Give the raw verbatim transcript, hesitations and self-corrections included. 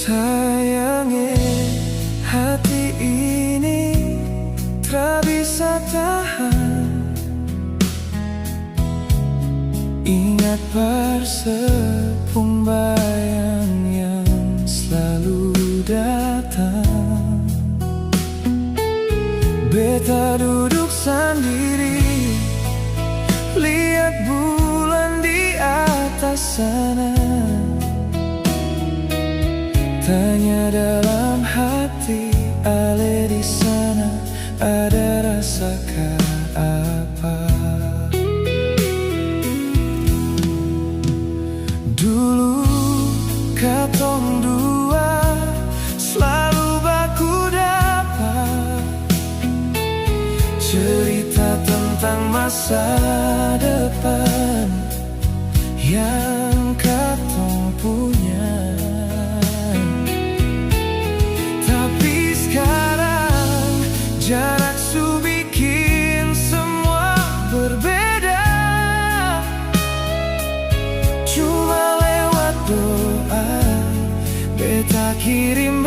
Sayang e, hati ini tra bisa tahan. Ingat parsepung bayang yang slalu datang. Beta duduk sandiri, liat bulan di atas sana. Tanya dalam hati, ale di sana ada rasa ka apa? Dulu katong dua slalu baku dapa, cerita tentang masa depan yang katong punya. Tapi skarang jarak su bikin samua berbeda. Cuma lewat doa beta kirim